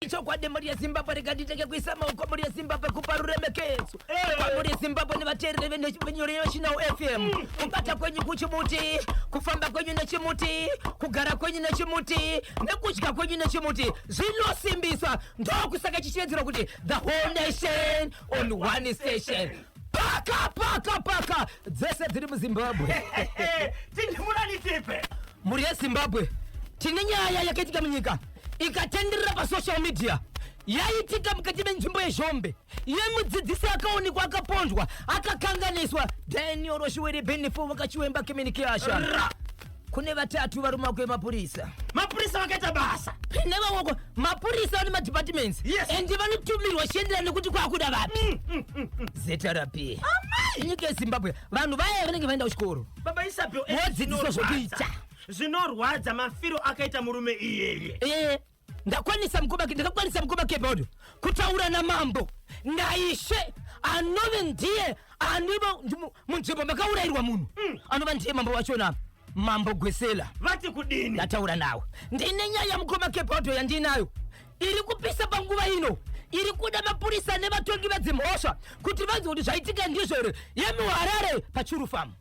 Ichokwadi mhuri yeZimbabwe, rega kuisa maoko mhuri yeZimbabwe kupa ruremekedzo kwamhuri yeZimbabwe nevateereri venyore yeChinawo FM. Kubata kwenyu kuchimuti, kufamba kwenyu nechimuti, kugara kwenyu nechimuti, nekudya kwenyu nechimuti zvinosimbiswa. Ndokusaka chichiedzerwa kuti the whole nation on one station. Paka paka paka dzese dziri muZimbabwe. Tindimurani tipe. Mhuri yeZimbabwe, tine nyaya yakaitika munyika ikatenderera pasocial media, yaitika mukati menzvimbo yeZhombe, yemudzidzisi akaonekwa akapondwa, akakanganiswa. Daniel Roshiweri Benefo wakachiwemba keminikiasha. Ra. Kune vatatu vari mumaoko emapurisa. Mapurisa vakaita basa. Nevamoko mapurisa vane madepartments and vanotumirwa chienderana nekuti kwakuda vapi. ZRP, nyika yeZimbabwe, vanhu vaya vanenge vaenda kuchikoro Baba Isabel, vodzidziswa zvokuita. Zvinorwadza mafiro akaita murume iyeye. Ndakwanisa mukoma, ndakakwanisa mukoma Kebaudo kutaura namambo naishe anove ndiye anova munzvimbo makaurayirwa munhu, anova ndiye mambo wachona, Mambo Gwesela. Vati kudini? Ndataura nawe. Ndine nyaya, mukoma Kebaudo, yandinayo iri kupisa panguva ino, iri kuda mapurisa nevatongi vedzimhosva kuti vanzwe kuti zvaitika ndizvo here, yemuHarare paChuru Farm,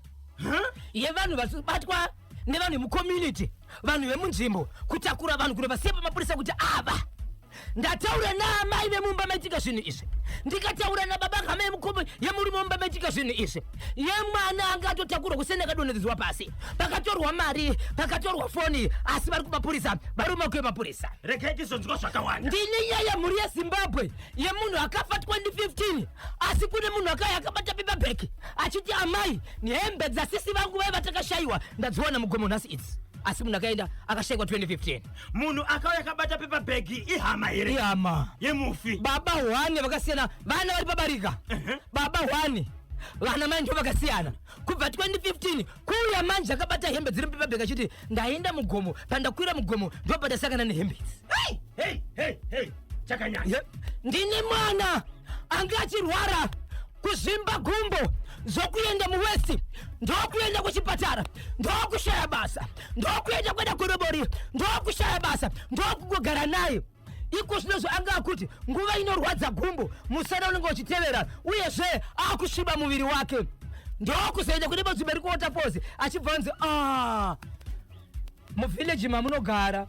yevanhu vachibatwa nevanhu vemucommunity, vanhu vemunzvimbo, kutakura vanhu kunovasiya pamapurisa kuti ava. Ndataura naamai vemumba maitika zvinhu izvi, ndikataura nababa hama yemurume mumba maitika zvinhu izvi, yemwana anga atotakurwa kuseni akadonhedzwa pasi, pakatorwa mari, pakatorwa foni, asi vari kumapurisa, vari mumaoko emapurisa. Regai tizonzwa zvakawanda. Ndine nyaya, mhuri yeZimbabwe, yemunhu akafa 2015, asi kune munhu akauya akabata paper bag achiti, "Amai, nehembe dzasisi vangu vaiva takashayiwa ndadziwana mugomo nhasi idzi." Asi munhu akaenda akashayikwa 2015. Munhu akauya akabata paper bag ihama here? Ihama yemufi. Baba hwane vakasiyana, vana vari pabarika, baba hwane, vana mai ndo vakasiyana kubva 2015. Kuuya manje akabata hembe dziri mupaper bag achiti, "Ndaenda mugomo, pandakwira mugomo ndo pandasangana nehembe idzi." Hey, hey, hey, hey. Chakanyanya. Ndine mwana anga achirwara kuzvimba gumbo, zvokuenda muwesti, ndokuenda kuchipatara, ndokushaya basa, ndokuenda kwenda korobori, ndokushaya basa, ndokugogara naye. Iko zvinozvo anga akuti nguva inorwadza gumbo, musana unenge uchitevera, uyezve akusviba muviri wake. Ndokuzoenda kune nzvimbo iri kuWaterfalls, achibva anzi, "Ah, muvhileji mamunogara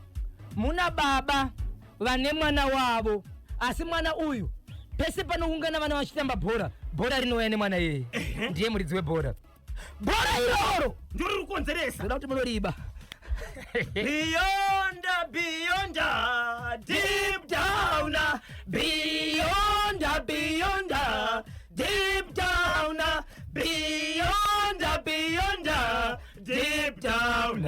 muna baba vane mwana wavo, asi mwana uyu pese panoungana vana vachitamba bhora, bhora rinouya nemwana iyeye, ndiye muridzi webhora, bhora iroro." Ndiri rukonzeresa. Ndoda kuti munoriba. Beyond, beyond, deep down. Beyond, beyond, deep down. Beyond, beyond, deep down.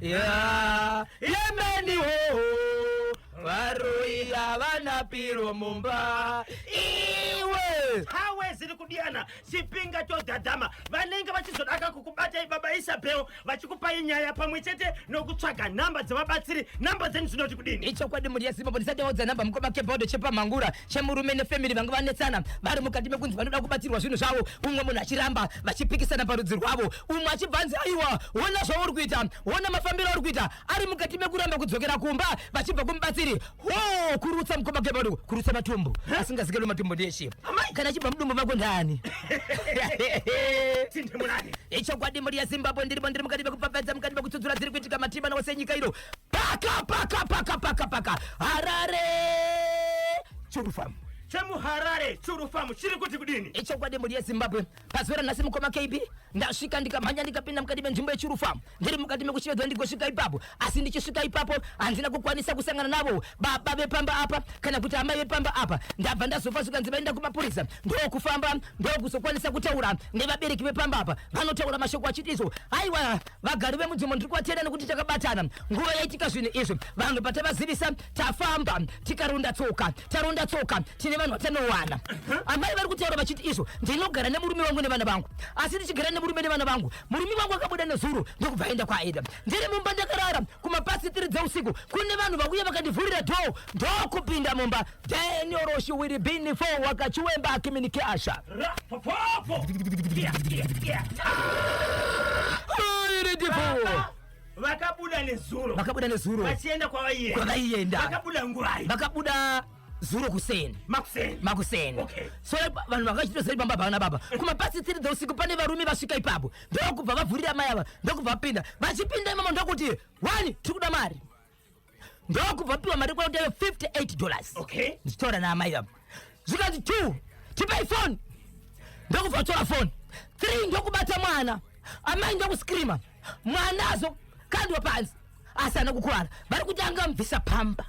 Yeah, yemeni ho, varoi havana piro mumba iwe. Hawe ziri kudiyana, chipinga chodhadhama. Vanenge vachizodaka kukubatai, baba Isabel, vachikupai nyaya pamwe chete nokutsvaga nhamba dzevabatsiri. Nhamba dzenyu dzinoti kudini? Ichokwadi, mhuri yeZimbabwe, ndisati waudza nhamba, mukoma Kebaudo, chepamhangura chemurume nefamily vanga vanetsana, vari mukati mekunzi vanoda kubatsirwa zvinhu zvavo, umwe munhu achiramba, vachipikisana parudzi rwavo, umwe achibva anzi, "Aiwa, ona zvauri kuita, ona mafambiro auri kuita." Ari mukati mekuramba kudzokera kumba vachibva kumubatsiri. Ho, kurutsa, mukoma Kebaudo, kurutsa matumbu asingazikanwi matumbu ndeshe. Amai! Kana achibva mudumbu mako ndani? Tindimurani. Ichokwadi, mhuri yeZimbabwe, ndirimo, ndiri mukati mekupfapfaidza, mukati mekutsudzura dziri kuitika matimba nawose enyika ino. Paka paka paka paka paka, Harare, Churu Farm. ChemuHarare Churu Farm chiri kuti kudini? Ichokwadi, mhuri yeZimbabwe, pazuva ranhasi, mukoma KB, ndasvika, ndikamhanya, ndikapinda mukati menzvimbo yeChuru Farm. Ndiri mukati mekushevedzwa ndigosvika ipapo, asi ndichisvika ipapo handina kukwanisa kusangana navo baba vepamba apa kana kuti amai vepamba apa. Ndabva ndazofa zvikanzi vaenda kumapurisa. Ndokufamba, ndokuzokwanisa kutaura nevabereki vepamba apa. Vanotaura mashoko achiti izvo, "Aiwa, vagari vemunzvimbo ndiri kuvatenda nekuti takabatana nguva yaitika zvinhu izvi. Vanhu patavazivisa, tafamba tikarunda tsoka, tarunda tsoka, tine vanhu vatanowana." Amai vari kutaura vachiti izvo, "Ndinogara nemurume wangu nevana vangu, asi ndichigara nemurume nevana vangu, murume wangu akabuda nezuro ndokubva aenda kwaaenda. Ndiri mumba ndakarara kumapasi 3 dzeusiku, kune vanhu vauya vakandivhurira door, ndokupinda mumba." Daniel Roshiwiri bini 4 wakachiwemba akiminikiasha. Ra popopo. Yeah. Iri. Vakabuda nezuro. Vakabuda nezuro. Vachienda kwavaienda. Kwavaienda. Vakabuda nguvai? Vakabuda zuro kuseni. Makuseni. Makuseni. Okay. So vanhu vanga vachitozeri pamba vana baba. Kumapasi 3 dzeusiku pane varume vasvika ipapo. Ndokubva vavhurira mai ava, ndokubva vapinda. Vachipinda imomo ndokuti, "One, tiri kuda mari." Ndokubva vapiwa mari kwakuti $58. Ndichitaura naamai ava. Zvikanzi 2, "Tipai phone." Ndokubva vatora phone. 3, ndokubata mwana. Amai ndokuscreama. Mwana azokandwa pansi. Asi haana kukuvara. Vari kuti anga mubvisa pamba.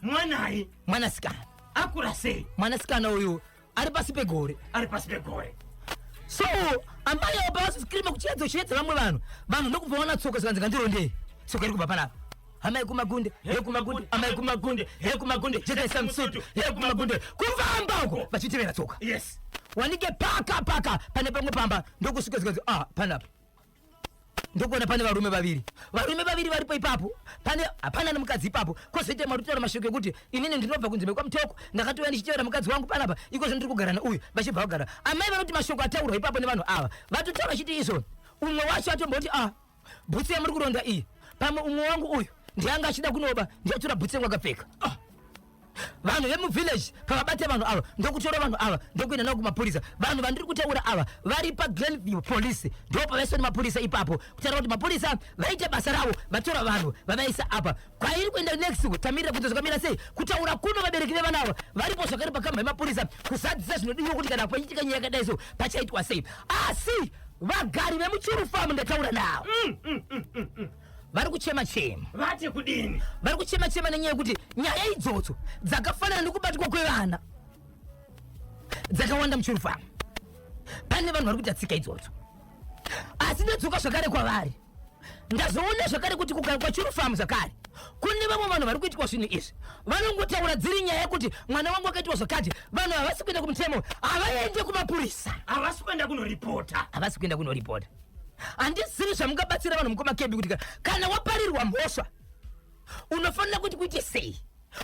Mwanai? Mwanasikana. Akura sei? Mwanasikana uyu ari pasi pegore. Ari pasi pegore. So amai avo pavazoscreama kuchiedza kuchiedza vamwe vanhu, vanhu ndokubva vaona tsoka, zikanzi, "Ngandirondei, tsoka iri kubva panapa." Amai kumagunde, he kumagunde, amai kumagunde, he kumagunde, jekaisa musutu, he kumagunde, kufamba uko vachitevera tsoka. Wanike paka paka pane pamwe pamba, ndokusvika zikanzi, "Ah, panapa." Ndokuona pane varume vaviri, varume vaviri varipo ipapo, pane hapana nemukadzi ipapo. Kwozoita marutaura mashoko ekuti, "Inini ndinobva kunzvimbo kwaMutoko, ndakatouya ndichitevera mukadzi wangu panapa, ikozvo ndiri kugara neuyu." Vachibva vagara. Amai vanoti mashoko ataurwa ipapo nevanhu ava, vatotaura vachiti izvo, umwe wacho atomboti, "Ah, bhutsu yamuri kuronda iyi, pamwe umwe wangu uyu ndianga achida kunoba, ndiatora bhutsu yangu akapfeka." Ah. Vanhu vemuvillage pavabata vanhu ava, ndokutora vanhu ava, ndokuenda navo kumapurisa. Vanhu vandiri kutaura ava vari paGlenview Police, ndo pavaiswa nemapurisa ipapo, kutaura kuti mapurisa vaite basa ravo, vatora vanhu vavaisa apa. Kwairi kuenda next, tamirira kuti zvakamira sei. Kutaura kuno vabereki vevana ava varipo zvakare pakamba yemapurisa kuzadzisa zvinodiwa kuti kana pachiitika nyaya yakadai so pachaitwa sei. Asi vagari vemuChuru Farm ndataura navo, vari kuchema chema. Vati kudini? Vari kuchema chema nenyaya yekuti nyaya idzodzo dzakafanana nekubatwa kwevana dzakawanda muChuru Farm. Pane vanhu vari kuita tsika idzodzo. Asi ndadzoka zvakare kwavari, ndazoona zvakare kuti kugara kwaChuru Farm zvakare kune vamwe vanhu vari kuitwa zvinhu izvi. Vanongotaura dziri nyaya yekuti mwana wangu akaitwa zvakati. Vanhu havasi kuenda kumutemo, havaende kumapurisa. Havasi kuenda kunoripota. Havasi kuenda kunoripota. Handizivi zvamungabatsira vanhu, mukoma KB, kuti kana waparirwa mhosva unofanira kuti kuite sei,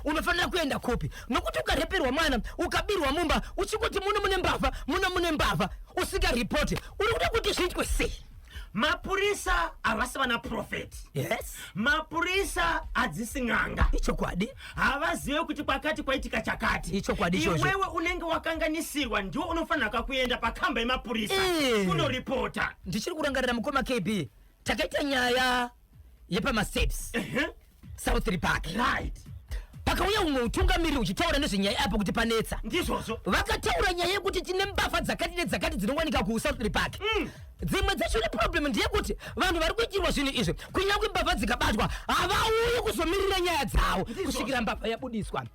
unofanira kuenda kupi? Nokuti ukareperwa mwana, ukabirwa mumba, uchingoti muno mune mbavha, muno mune mbavha, usingaripoti, uri kuda kuti zviitwe sei? Mapurisa havasi vana prophet. Mapurisa hadzisi n'anga. Ichokwadi. Havazive kuti kwakati kwaitika chakati. Ichokwadi ichocho. Iwewe unenge wakanganisirwa ndiwo unofanira kakuenda pakamba yemapurisa kunoripota. Ndichiri kurangarira, mukoma KB, takaita nyaya yepamasteps, South Park. Pakauya umwe utungamiriri uchitaura nezvenyaya apo kuti panetsa. Ndizvozvo. Vakataura nyaya yekuti tine mbavha dzakati nedzakati dzinowanika kuSouth Park. Dzimwe dzacho neproblem ndeyekuti vanhu vari kuitirwa zvinhu izvi, kunyange mbavha dzikabatwa, havauyi kuzomirira nyaya dzavo kusvikira mbavha yabudiswa.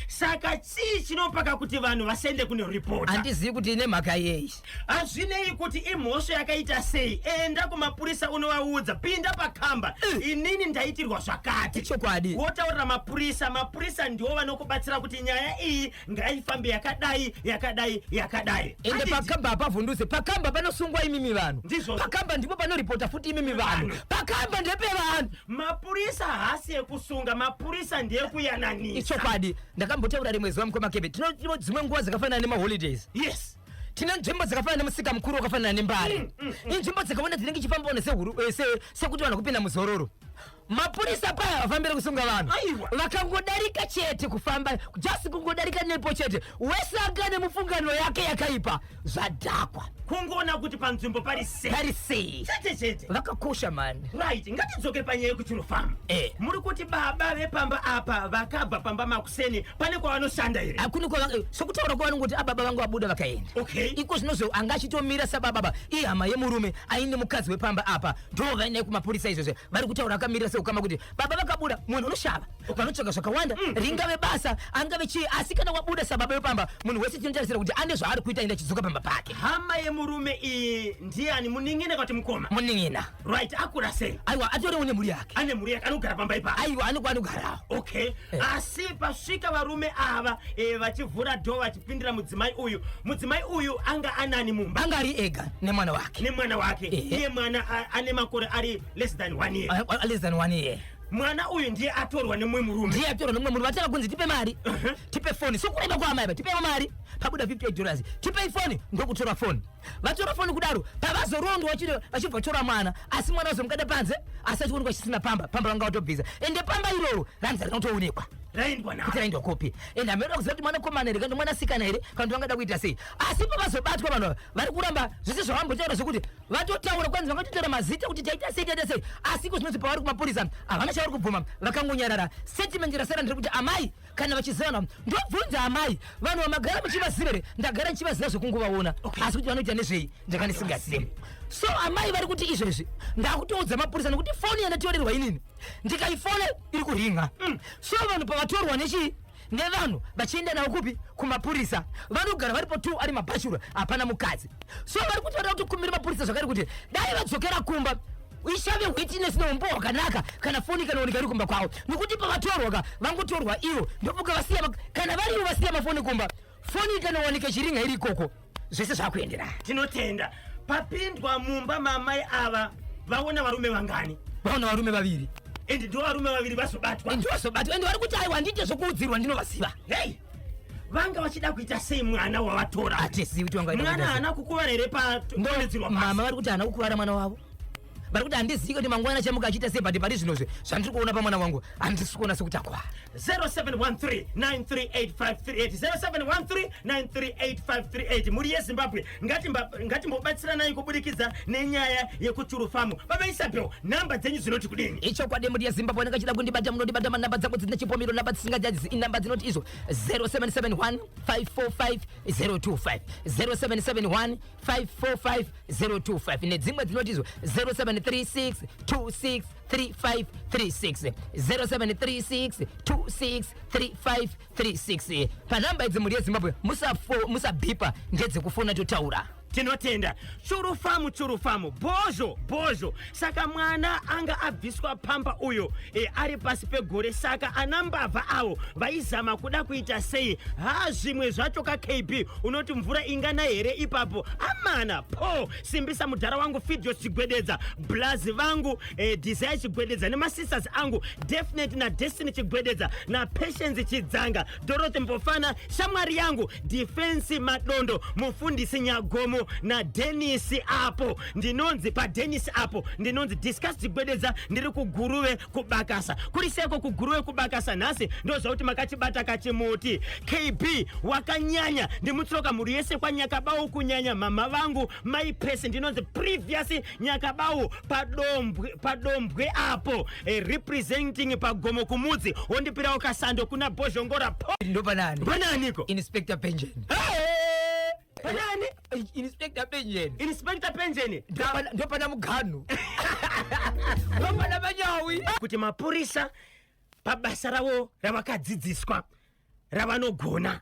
Saka chii chinopaka kuti vanhu vasaende kunoripota? Handizivi kuti nemhaka yei. Hazvinei kuti imhosva yakaita sei, enda kumapurisa unovaudza, pinda pakamba, "Inini ndaitirwa zvakati." Chokwadi. Wotaurira mapurisa. Mapurisa ndiwo vanokubatsira kuti nyaya iyi ngaifambe yakadai, yakadai, yakadai. Ende Handiti? pakamba hapavhunduze, pakamba panosungwa imimi vanhu. Ndizvozvo. Pakamba ndipo panoripota futi imimi vanhu. Vanhu. Pakamba ndepevanhu. Mapurisa haasi ekusunga, mapurisa ndeyekuyananisa. Ichokwadi. Ndakambotaura rimwe zuva, mukoma KB, tino dzimwe nguva dzakafanana nemaholidays. Tine nzvimbo dzakafanana nemusika mukuru wakafanana neMbare. Inzvimbo dzakawanda dzinenge ichifambawo sekuti vanhu kupinda muzororo. Mapurisa paya vafambire kusunga vanhu. Aiwa. Vakangodarika chete, kufamba just kungodarika nepo chete, wese anga nemufungano yake yakaipa, zvadhakwa. Kungoona kuti panzvimbo pari sei. Pari sei. Chete chete. Vakakosha mani. Right, ngatidzoke panyaya yekuChuru Farm. Muri kuti baba vepamba apa vakabva pamba makuseni, pane kwavanoshanda here? Hakuni. Sokutaura kwavanongoti, ababa vangu vabuda vakaenda. Iko zvinozvo anga achitomira sabababa ihama yemurume aine mukadzi wepamba apa, ndo vainaye kumapurisa izvozvo. Vari kutaura akamirira seukama kuti baba vakabuda, munhu unoshava vanotsvaga zvakawanda, ringave basa, angave chii, asi kana wabuda sababa wepamba, munhu wese tinotarisira kuti ane zvaari kuita, ende achidzoka pamba pake. Hama yemurume iyi ndiani, munin'ina kwati mukoma? Munin'ina. Right, akura sei? Aiwa, atoriwo nemhuri yake. Ane mhuri yake, anogara pamba ipapo? Aiwa, anogarawo. Okay. Asi pasvika varume ava vachivhura door, vachipindira mudzimai uyu, mudzimai uyu anga anani mumba? Anga ari ega nemwana wake. Nemwana wake. Ehe. Iye mwana ane makore ari less than one year? Less than one year. Mwana uyu ndiye atorwa nemumwe murume. Ndiye atorwa nemumwe murume. Vatanga kunzi tipe mari, tipe foni. Sokureva kwaamai va, tipewo mari. Pabuda $58, tipei foni. Ndokutora foni. Vatora foni kudaro, pavazorondwa vachibva vatora mwana, asi mwana vazomukada panze, asi achionekwa chisina pamba. Pamba vanga vatobvisa, ende pamba iroro ranzi rinotoonekwa raindwa naro. Kuti raindwa kopi. Ende hameno kuziva kuti mwanakomana here kana mwanasikana here, kana kuti vangada kuita sei. Asi pavazobatwa, vanhu ava vari kuramba zvese zvavambotaura, zvekuti vatotaura kwanzi vangatotaura mazita kuti taita sei, taita sei. Asi iko zvinonzi pavari kumapurisa havana chavari kubvuma, vakangonyarara. Sentiment rasara nderekuti amai kana vachizivana, ndobvunza amai, vanhu vamagara muchivaziva here? Ndagara ndichivaziva zvekungovaona, asi kuti vanoita nezvei ndanga ndisingazivi. So amai vari kuti izvezvi ndakutoudza mapurisa, nekuti foni yandatorerwa inini ndikaifona iri kuringa. So vanhu pavatorwa nechii nevanhu vachienda navo kupi? Kumapurisa. Vanogara varipo two, ari mabhachura, hapana mukadzi. So vari kuti vada kutokumbira mapurisa zvakare kuti dai vadzokera kumba, ishave witness neumbo hwakanaka kana foni ikanooneka iri kumba kwavo, nekuti pavatorwa ka vangotorwa ivo, ndopuka vasiya kana varivo vasiya mafoni kumba, foni ikanowanika ichiringa iri ikoko, zvese zvakuenderana. Tinotenda. Papindwa mumba mamai ava, vaona varume vangani? Vaona varume vaviri. And ndo varume vaviri vazobatwa. Ndivazobatwa, ende vari kuti aiwa, handiite zvokuudzirwa, ndinovaziva. Hei, vanga vachida kuita sei mwana wavatora? Hatizivi kuti vanga vaida Mwana kuita sei. haana kukuvara here padonhedzerwa pasi? Mama vari kuti haana kukuvara mwana wavo. Vari kuti handizivi kuti mangwana chamuka achiita sei, but pari zvinozve zvandiri kuona pamwana wangu, handisi kuona sekuti akuvara. 0713938538, 0713938538. Mhuri yeZimbabwe, ngatimbobatsiranai kubudikidza nenyaya yekuChuru Farm. Baba Isabel, nhamba dzenyu dzinoti kudini? Ichokwadi, mhuri yeZimbabwe, anenge achida kundibata, munondibata manhamba dzangu dzine chipomiro, nhamba dzisingajadzi, inhamba dzinoti izvo 0771 545 025, 0771 545 025, nedzimwe dzinoti izvo 0736 26 3536, 0736 26 3536. Panhamba idzi, mhuri yeZimbabwe, musabhipa, ndedzekufona totaura. Tinotenda. Churu Farm, Churu Farm, bhozho bhozho. Saka mwana anga abviswa pamba uyo ari pasi pegore. Saka ana mbavha avo vaizama kuda kuita sei? Ha, zvimwe zvacho kaKB, unoti mvura ingana here ipapo amana? Po simbisa mudhara wangu Fidios Chigwededza, blazi vangu Desire Chigwededza, nemasisters angu Definite naDestiny Chigwededza naPatience Chidzanga, Dorothy Mbofana, shamwari yangu Defense Madondo, mufundisi Nyagomo naDenis apo. Ndinonzi paDenis apo, ndinonzi Discuss Chigwededza, ndiri kuGuruve kubakasa. Kuri seko kuGuruve kubakasa nhasi? Ndoziva kuti makachibata kachimuti. KB wakanyanya, ndimutsoka mhuri yese kwaNyakabau, kunyanya mama vangu mai Pesi. Ndinonzi Previous Nyakabau paDombwe, paDombwe apo, representing pagomo kumudzi. Wondipirawo kasando kuna Bhozhongora po. Ndopanani? Pananiko? Inspector Pension. Panani? Inspector Pension. Inspector Pension. Ndopana muganhu, ndopana manyawi. Kuti mapurisa pabasa ravo ravakadzidziswa ravanogona,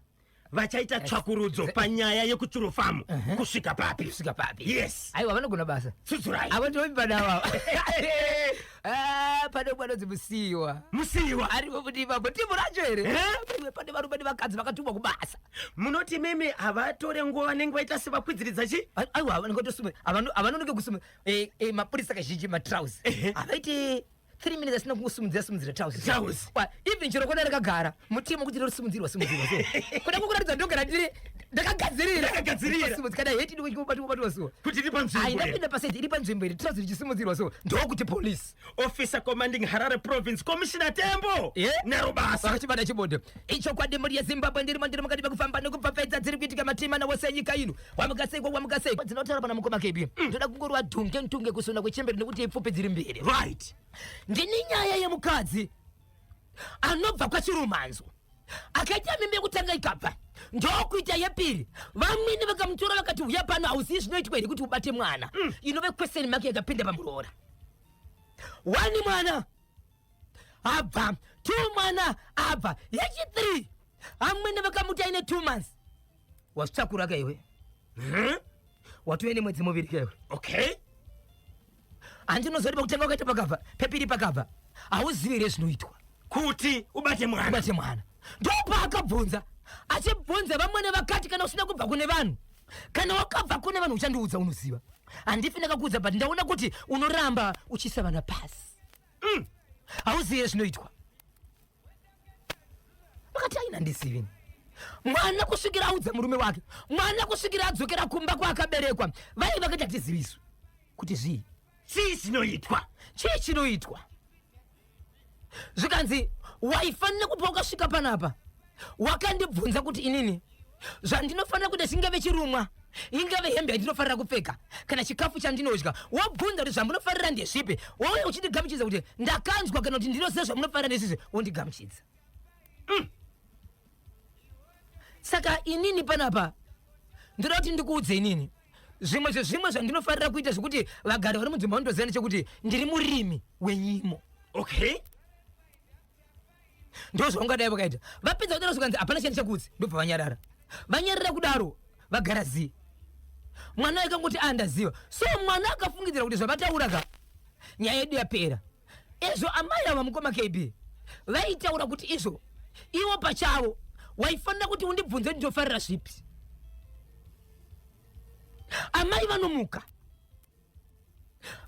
vachaita tsvakurudzo panyaya yekuChuru Farm kusvika papi? Kusvika papi? Yes. Aiwa, vanogona basa. Tsutsurai. Avo ndovimba navo. Ah, pane panonzi Musiyiwa. Musiyiwa. Aripo kuti ipapo timu racho here? Eh? Pane varume nevakadzi vakatumwa kubasa. Munoti mimi havatore nguva, vanenge vaita sevakwidziridza chi? Aiwa, havanonoke kusuma. Mapurisa kazhinji matrausi havaiti 3 minutes asina kungosimudzira simudzira trausi. Trouse. Even chero kona rakagara mutemo kuti rosimudzirwa simudzirwa, so kuda kukuratidza ndogara ndiri ndakagadzirira. Ndakagadzirira. Kana heti ndikubatwa so kuti iri panzvimbo Ai, here? ndapinda paseti, iri panzvimbo iri trausi richisimudzirwa, so ndokuti police. Officer commanding Harare Province, Commissioner Tembo, naro basa. Vakachibata chibonde. Ichokwadi, mhuri yeZimbabwe, ndirimo, ndiri mukati mekufamba nekupfapfaidza dziri kuitika matima wose enyika ino. Wamukaseiko, wamukaseiko? Dzinotaura pana mukoma KB, ndoda kungorwa dhunge ntunge kusona kwechemberi, nekuti ipfupi dziri mbiri. Ndini nyaya yemukadzi anobva kwaChirumanzo, akaita mimba yekutanga ikabva, ndokuita yepiri. Vamwene vakamutora vakati, "Uya pano, hauzivi zvinoitwa here kuti ubate mwana?" Inove question mark yakapinda pamuroora. One mwana abva, two mwana abva, yechi3 amwene vakamuti aine 2 months, "Wazvitakura kaiwe, watove nemwedzi muviri kaiwe." Handinozoti pakutanga wakaita pakabva, pepiri pakabva, hauzivi here zvinoitwa kuti ubate mwana? Ubate mwana. Ndopaakabvunza, achibvunza vamwene vakati, "Kana usina kubva kune vanhu, kana wakabva kune vanhu uchandiudza, unoziva handifi ndakakuudza, but ndaona kuti unoramba uchiisa vana pasi." Hauzive zvinoitwa. Vakati aina ndizivi. Mwana kusvikira audza murume wake, mwana kusvikira adzokera kumba kwaakaberekwa, vai vakati hatiziviswi kuti zvii. Chii chinoitwa? Chii chinoitwa? Zvikanzi waifanira kupa ukasvika panapa wakandibvunza kuti inini zvandinofanira kuita chingave chirumwa, ingave hembe yandinofanira kupfeka, kana chikafu chandinodya, wobvunza kuti zvamunofarira ndezvipi, wouya uchindigamuchidza kuti ndakanzwa kana kuti ndinoziva zvamunofarira ndezvizvi, wondigamuchidza. Saka inini panapa ndoda kuti ndikuudze inini zvimwe zvezvimwe zvandinofarira kuita zvekuti vagari vari mudzimba vanotoziva ndechekuti ndiri murimi wenyimo. Okay. Ndo zvaungadai vakaita. Vapedza kudaro zvikanzi hapana chandichakuudzi, ndobva vanyarara. Vanyarara kudaro vagara zii. Mwana akangoti ah ndaziva. So mwana akafungidzira kuti zvavataura ka nyaya yedu yapera. Izvo amai ava mukoma KB vaitaura kuti izvo ivo pachavo waifanira kuti undibvunze kuti ndofarira zvipi. Amai vanomuka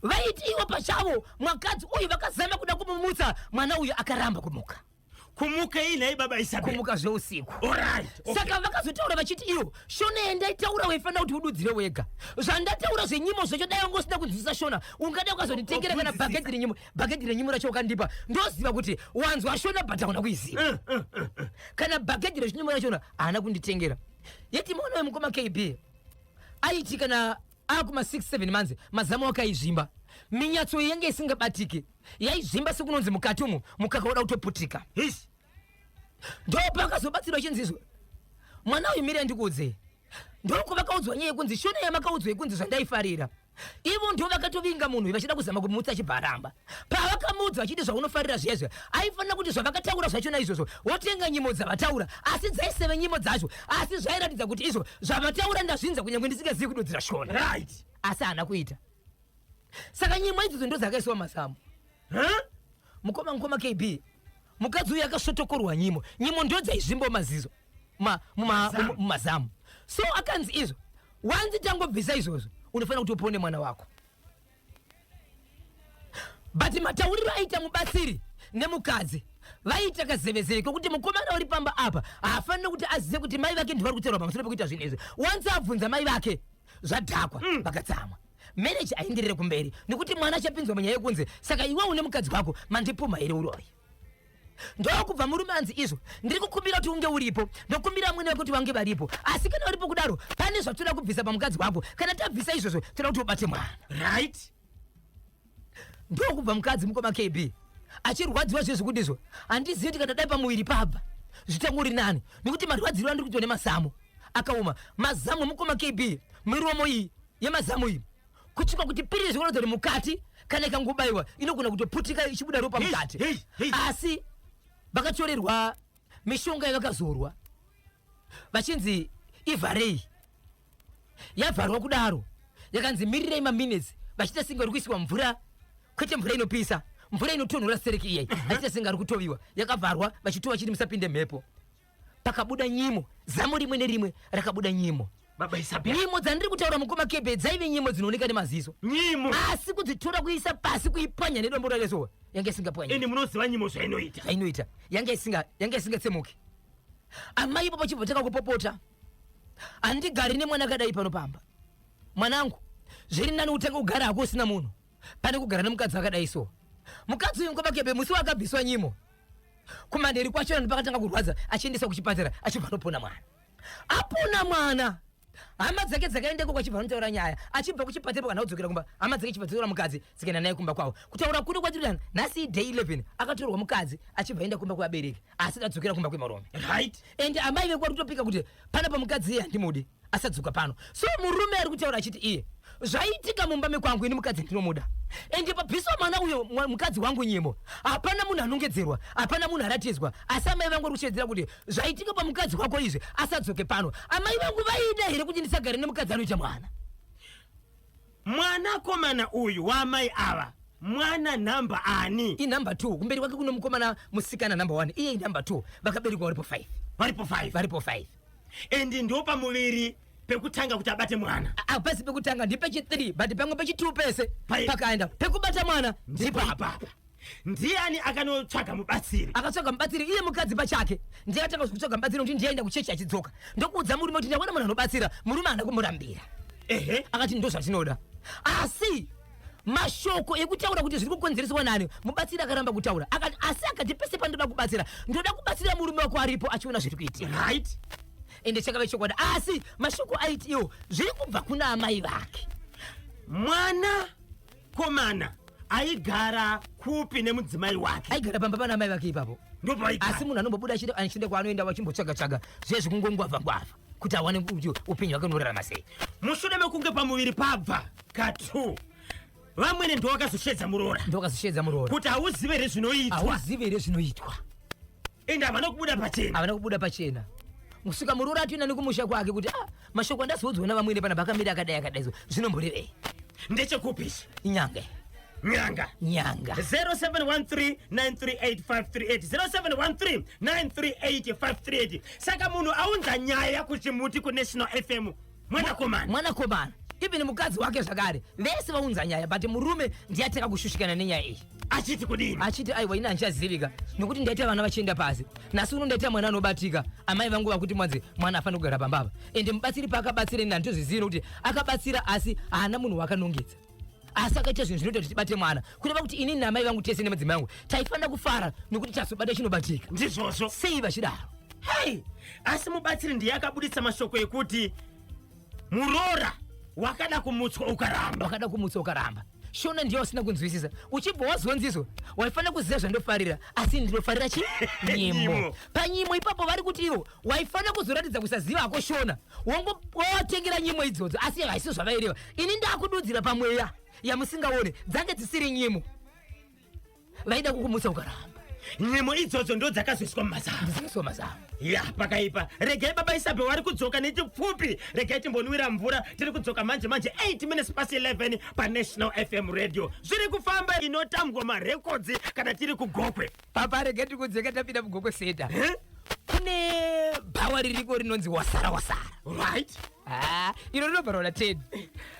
vaiti ivo pachavo mwakadzi uyu vakazama kuda kumumutsa mwana uyu akaramba kumuka. Kumuka iyi nhai baba Isabel? Kumuka zveusiku. Alright, okay. Saka vakazotaura vachiti iyo shona yandaitaura waifanira kuti ududzire wega. Zvandataura zvenyimo zvacho dai wanga usina kunzwisisa shona ungadai ukazonditengera kana bhagedhi renyimo, bhagedhi renyimo racho wakandipa ndoziva kuti wanzwa shona but hauna kuiziva. Kana bhagedhi rechinyimo rachona haana kunditengera. Yeti mwana wemukoma KB aiti kana akuma 6 7 months mazamu ake aizvimba, minyatso iyi yange isingabatiki, yaizvimba sekunonzi mukati umu mukaka woda kutoputika. His. Ndopakazobatsirwa chinzizwe mwana uyu mire ndikuudzei. Ndokuvakaudzwa nyaya yekunzi shona yamakaudzwa yekunzi zvandaifarira. Ivo ndo vakatovinga munhu vachida kuzama kumutsa achibva aramba. Pavakamuudza vachiti zvaunofarira zviya zviya, aifanira kuti zvavakataura zvachona izvozvo wotenga nyimo dzavataura, asi dzaiseve nyimo dzacho, asi zvairatidza kuti izvo zvavataura ndazvinza kunyange ndisingazivi kududzira shona. Right. Asi haana kuita. Saka nyimo idzodzo ndo dzakaiswa mazamu. Huh? Mukoma mukoma KB, mukadzi uyu akasvotokorwa nyimo. Nyimo ndo dzaizvimba mazizo. Mumazamu. So akanzi izvo wanzi tangobvisa izvozvo unofanira kuti upone mwana wako. But matauriro aita mubatsiri nemukadzi vaiita kazevezeve kekuti mukomana uri pamba apa haafaniri kuti azive kuti mai vake ndivari kutaura pamusoro pekuita zvinhu izvi. Wanzi abvunza mai vake zvadhakwa, vakatsamwa. Marriage aenderere kumberi nekuti mwana achapinzwa munyaya yekunze. Saka iwe une mukadzi wako mandipumha here uroyi? Ndokubva murume anzi izvo ndiri kukumbira kuti unge uripo, ndokumbira amwene vako kuti vange varipo, asi kana uripo kudaro pane zvatoda kubvisa pamukadzi wako. Kana tabvisa izvozvo toda kuti ubate mwana. Right. Ndokubva mukadzi mukoma KB achirwadziwa zvezvo kuti izvo handizivi kuti kana dai pamuviri pabva zvichangori nani, nekuti marwadziro andiri kuitwa nemazamu akaoma. Mazamu mukoma KB, miromo iyi yemazamu iyi kutsvuka kuti piriri zvinoratidza kuti mukati kana ikangobaiwa inogona kutoputika ichibuda ropa mukati. Asi vakatorerwa mishonga yavakazorwa vachinzi ivharei, yavharwa kudaro yakanzi mirirei maminutes, vachiita singa uri kuiswa mvura, kwete mvura inopisa, mvura inotonhora stereki iyai, vachiita singa ari kutoviwa, yakavharwa vachitova chiti musapinde mhepo. Pakabuda nyimo, zamu rimwe nerimwe rakabuda nyimo. Baba Isabel. Nyimo dzandiri kutaura mukoma Kebe dzaive nyimo dzinooneka nemaziso. Nyimo. Asi kudzitora kuisa pasi kuipwanya nedombo rareso yange isingapwanyi. Ende munoziva nyimo zvainoita. Zvainoita. Yange isinga yange isingatsemuki. Amai ipapo chibva takakupopota. Handigari nemwana akadai pano pamba. Mwanangu, zviri nani utange kugara hako usina munhu pane kugara nemukadzi akadai so. Mukadzi uyu mukoma Kebe musi waakabviswa nyimo kumanheru kwacho ndopakatanga kurwadza, achiendeswa kuchipatara achibva anopona mwana. Apona mwana, hama dzake dzakaendeko kwachibva anotaura nyaya, achibva kuchipatara kana kudzokera kumba, hama dzake chibva dzotora mukadzi dzikaenda naye kumba kwavo. Kutaura kuno kwatiri nhasi day 11 akatorwa mukadzi achibva aenda kumba kwevabereki, asi adzokera kumba kwemarume. Right. Ende amai vekwa kutopika kuti panapa mukadzi iye handimudi asadzoka pano. So murume ari kutaura achiti iye zvaitika mumba mekwangu ini mukadzi ndinomuda, ende pabviswa mwana uyo mukadzi wangu nyimo, hapana munhu anongedzerwa, hapana munhu aratidzwa, asi amai vangu vari kushedzera kuti zvaitika pamukadzi wako izvi asadzoke pano. Amai vangu vaida here kuti ndisagare nemukadzi anoita mwana? Mwanakomana uyu waamai ava mwana nhamba ani? Inhamba 2. Kumberi kwake kuno mukomana musikana nhamba 1, iye inhamba 2. Vakaberekwa varipo 5. Varipo 5. Varipo 5. Endi ndo pamuviri pekutanga kuti abate mwana. Hapasi pekutanga, ndipechi 3, but pamwe pechi 2 pese pakaenda pekubata mwana ndipo apa. Ndiani akanotsvaga mubatsiri? Akatsvaga mubatsiri iye mukadzi pachake ndiye akatanga kutsvaga mubatsiri nokuti ndiye aenda kuchechi achidzoka ndokuudza murume kuti ndaona munhu anobatsira. Murume haana kumurambira. Akati ndozvatinoda, asi mashoko ekutaura kuti zviri kukonzereswa nani, mubatsiri akaramba kutaura. Akati asi akati pese pandoda kubatsira, ndoda kubatsira murume wako aripo achiona zviri kuitika. Ende chakave chokwadi, asi mashoko aiti iwo zviri kubva kuna amai vake. Mwana komana aigara kupi nemudzimai wake? Aigara pamba pana amai vake ipapo. Ndopaigara. Asi munhu anombobuda achienda kwaanoenda vachimbotsvaga tsvaga zviye zvekungongwavha ngwavha kuti awane kuti upenyu hwake unorarama sei. Mushure mekunge pamuviri pabva ka2, vamwene ndo vakazoshedza muroora. Ndokazosheedza muroora. Kuti hauzive here zvinoitwa? Hauzive here zvinoitwa? Ende havana kubuda pachena. Havana kubuda pachena. Kusvika muroora atoenda nekumusha kwake kuti ah, mashoko andazoudzwa navamwene panapa akamira akadai akadai, zvinomborevei? Ndechekupi ichi? Nyanga. Nyanga. Nyanga. 0713938538, 0713938538. Saka munhu aunza nyaya kuchimuti kuNational FM mwanakomana. Mwanakomana, even mukadzi wake zvakare, vese vaunza nyaya, but murume ndiye atanga kushushikana nenyaya iyi. Achiti kudini? Achiti aiwa, ini handichazivika nokuti ndaita vana vachienda pasi. Nhasi uno ndaita mwana anobatika. Amai vangu vakuti mwanzi mwana afanira kugara pamba apa. Ende mubatsiri paakabatsira, ini handitozvizivi nokuti akabatsira, asi haana munhu wakanongedza, asi akaita zvinhu zvinoita kuti tibate mwana. Kureva kuti inini naamai vangu tese nemudzimai vangu taifanira kufara nokuti tazobata chinobatika. Ndizvozvo. Sei vachidaro? Hei, asi mubatsiri ndiye akabuditsa mashoko ekuti muroora wakada kumutswa ukaramba. Wakada kumutsa ukaramba. Shona ndiyo wasina kunzwisisa. Uchibva wazonziswa, waifanira kuziva zvandofarira, asi ndinofarira chi nyimo. Nyimo. Panyimo ipapo vari kuti ivo waifanira kuzoratidza kusaziva hako Shona, wongowatengera nyimo idzodzo, asi haisi zvavaireva. Ini ndakududzira pamweya yamusingaone, dzange dzisiri nyimo, vaida kukumutsa ukaramba. Nyimo idzodzo ndo dzakazoiswa mumazamu. Dzakaiswa mazamu. Ya, pakaipa. Regai baba Isabel vari kudzoka nechipfupi. Regai timbonwira mvura. Tiri kudzoka manje manje, 8 minutes past 11 paNational FM Radio. Zviri kufamba, inotambwa marekodzi kana tiri kuGokwe. Papa, regai tikudzeka tapinda muGokwe Center. Eh? Kune bhawa ririko rinonzi Wasara Wasara. Ah, iro rinobva rona 10,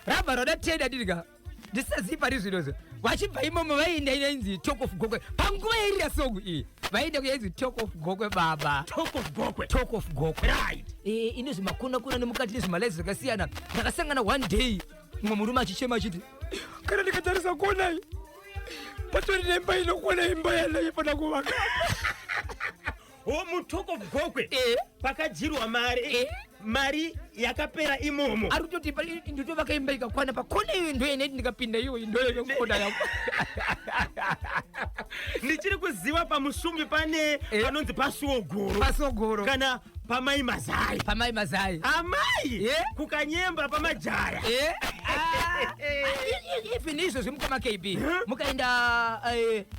rabva rona 10. Adirika ndisazivi pari zvinozvo, vachibva imomo vaienda inainzi Talk of Gokwe. Panguva yairira song iyi vaienda kuyainzi Talk of Gokwe, baba. Talk of Gokwe. Talk of Gokwe. Ine zvimakona kona nemukati nezvimalaizi zvakasiyana. Ndakasangana one day mumwe murume achichema achiti kana ndikatarisa konai patori nemba inokwana imba yanaifanira kuvaka. O, muTalk of Gokwe. Eh. Pakadyirwa mari. Eh. Mari yakapera imomo. Ari kutoti ndotovaka imba ikakwana pakona iyo, ndoyeneti ndikapinda iyo ndoyekona yako. Ndichiri kuziva pamusumbi pane panonzi pasuo guru. Pasogoro. Kana pamai Mazai. Pamai Mazai. Amai. Eh. Kukanyemba pamajaya. Eh, ah, even izvozvi mukoma KB, mukaenda